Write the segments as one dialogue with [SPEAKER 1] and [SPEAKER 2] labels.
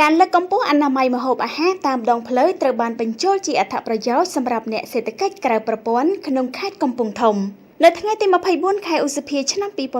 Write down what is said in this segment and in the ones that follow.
[SPEAKER 1] ការលើកកម្ពស់អនាម័យម្ហូបអាហារតាមដងផ្លូវត្រូវបានបញ្ចូលជាអត្ថប្រយោជន៍សម្រាប់អ្នកសេដ្ឋកិច្ចក្រៅប្រព័ន្ធក្នុងខេត្តកំពង់ធំ។នៅថ្ងៃទី24ខែឧសភាឆ្នាំ2025ឯក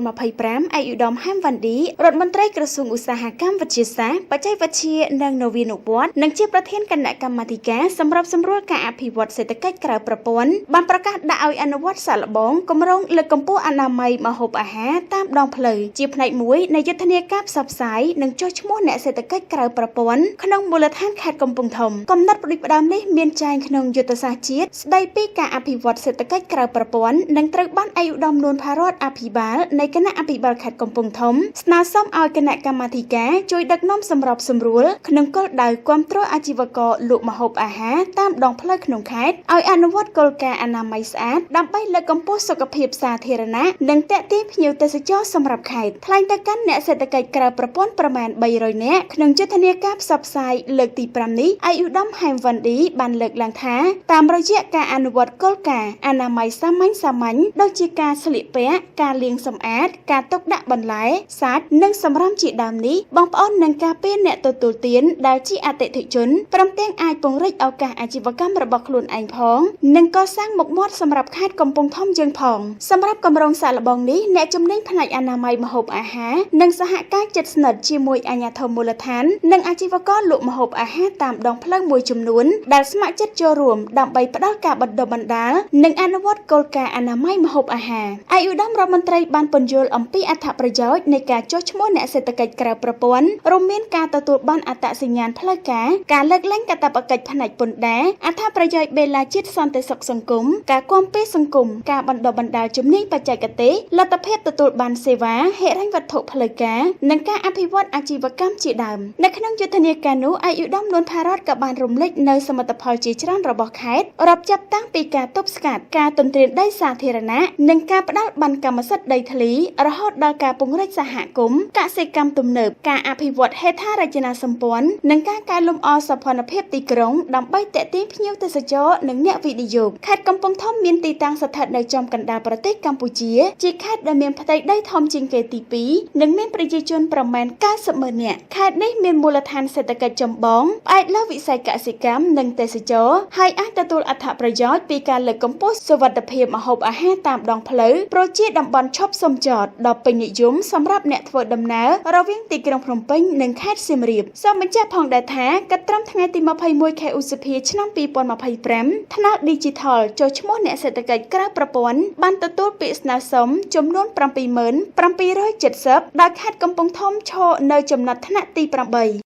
[SPEAKER 1] ឧត្តមហែមវ៉ាន់ឌីរដ្ឋមន្ត្រីក្រសួងឧស្សាហកម្មវិទ្យាសាស្ត្របច្ចេកវិទ្យានិងនវានុវត្តន៍និងជាប្រធានគណៈកម្មាធិការសម្របសម្រួលការអភិវឌ្ឍសេដ្ឋកិច្ចក្រៅប្រព័ន្ធបានប្រកាសដាក់ឲ្យអនុវត្តសាកល្បងគម្រោងលើកកម្ពស់អនាម័យម្ហូបអាហារតាមដងផ្លូវជាផ្នែកមួយនៃយុទ្ធនាការផ្សព្វផ្សាយនិងចុះឈ្មោះអ្នកសេដ្ឋកិច្ចក្រៅប្រព័ន្ធក្នុងមូលដ្ឋានខេត្តកំពង់ធំកំណត់ផ្ដួចផ្ដើមនេះមានចែងក្នុងយុទ្ធសាស្ត្រជាតិស្ដីពីការអភិវឌ្ឍសេដ្ឋកិច្ចក្រៅប្រព័ន្ធនិងត្រូវបានឯកឧត្តមនួនផារតអភិបាលនៃគណៈអភិបាលខេត្តកំពង់ធំស្នើសុំឲ្យគណៈកម្មាធិការជួយដឹកនាំសម្របសម្រួលក្នុងគោលដៅគាំទ្រអាជីវករលក់ម្ហូបអាហារតាមដងផ្លូវក្នុងខេត្តឲ្យអនុវត្តគោលការណ៍អនាម័យស្អាតដើម្បីលើកកម្ពស់សុខភាពសាធារណៈនិងទាក់ទាញភ្ញៀវទេសចរសម្រាប់ខេត្តថ្លែងទៅកាន់អ្នកសេដ្ឋកិច្ចក្រៅប្រព័ន្ធប្រមាណ300នាក់ក្នុងយុទ្ធនាការផ្សព្វផ្សាយលើកទី5នេះឯកឧត្តមហែមវ៉ាន់ឌីបានលើកឡើងថាតាមរយៈការអនុវត្តគោលការណ៍អនាម័យសាមញ្ញសាមញ្ញដូចជាការស្លៀកពាក់ការលាងសម្អាតការទុកដាក់បន្លែសាច់និងសម្រាមជាដើមនេះបងប្អូននឹងការពារអ្នកទទួលទានដែលជាអតិថិជនព្រមទាំងអាចពង្រីកឱកាសអាជីវកម្មរបស់ខ្លួនឯងផងនិងកសាងមុខមាត់សម្រាប់ខេត្តកំពង់ធំយើងផងសម្រាប់គម្រោងសាកល្បងនេះអ្នកជំនាញផ្នែកអនាម័យម្ហូបអាហារនិងសហការជិតស្និទ្ធជាមួយអាជ្ញាធរមូលដ្ឋាននិងអាជីវករលក់ម្ហូបអាហារតាមដងផ្លូវមួយចំនួនដែលស្ម័គ្រចិត្តចូលរួមដើម្បីផ្ដល់ការបណ្ដុះបណ្ដាលនិងអនុវត្តគោលការណ៍អនាម័យម្ហូបអាហារឯកឧត្តមរដ្ឋមន្ត្រីបានពន្យល់អំពីអត្ថប្រយោជន៍នៃការចុះឈ្មោះអ្នកសេដ្ឋកិច្ចក្រៅប្រព័ន្ធរួមមានការទទួលបានអត្តសញ្ញាណផ្លូវការការលើកលែងកាតព្វកិច្ចផ្នែកពន្ធដារអត្ថប្រយោជន៍បេឡាជាតិសន្តិសុខសង្គមការគាំពារសង្គមការបណ្ដុះបណ្ដាលជំនាញបច្ចេកទេសលទ្ធភាពទទួលបានសេវាហិរញ្ញវត្ថុផ្លូវការនិងការអភិវឌ្ឍអាជីវកម្មជាដើមនៅក្នុងយុទ្ធនាការនោះឯកឧត្តមនួនផារតក៏បានរំលេចនៅសមិទ្ធផលជាច្រើនរបស់ខេត្តរាប់ចាប់តាំងពីការទប់ស្កាត់ការទន្ទ្រានដីសាធារណៈនិងការផ្ដល់ប័ណ្ណកម្មសិទ្ធិដីធ្លីរហូតដល់ការពង្រីកសហគមន៍កសិកម្មទំនើបការអភិវឌ្ឍហេដ្ឋារចនាសម្ព័ន្ធនិងការកែលម្អសោភ័ណភាពទីក្រុងដើម្បីទាក់ទាញភ្ញៀវទេសចរនិងអ្នកវិនិយោគខេត្តកំពង់ធំមានទីតាំងស្ថិតនៅចំកណ្ដាលប្រទេសកម្ពុជាជាខេត្តដែលមានផ្ទៃដីធំជាងគេទី2និងមានប្រជាជនប្រមាណ90ម៉ឺននាក់ខេត្តនេះមានមូលដ្ឋានសេដ្ឋកិច្ចចម្បងផ្អែកលើវិស័យកសិកម្មនិងទេសចរហើយអាចទទួលអត្ថប្រយោជន៍ពីការលើកកម្ពស់សុវត្ថិភាពម្ហូបអាហារតាមដងផ្លូវព្រោះជាតំបន់ឈប់សំចតដ៏ពេញនិយមសម្រាប់អ្នកធ្វើដំណើររវាងទីក្រុងភ្នំពេញនិងខេត្តសៀមរាបសូមបញ្ជាក់ផងដែរថាគិតត្រឹមថ្ងៃទី21ខែឧសភាឆ្នាំ2025ថ្នាល Digital ចុះឈ្មោះអ្នកសេដ្ឋកិច្ចក្រៅប្រព័ន្ធបានទទួលពាក្យស្នើសុំចំនួន77,770ដោយខេត្តកំពង់ធំឈរនៅចំណាត់ថ្នាក់ទី8។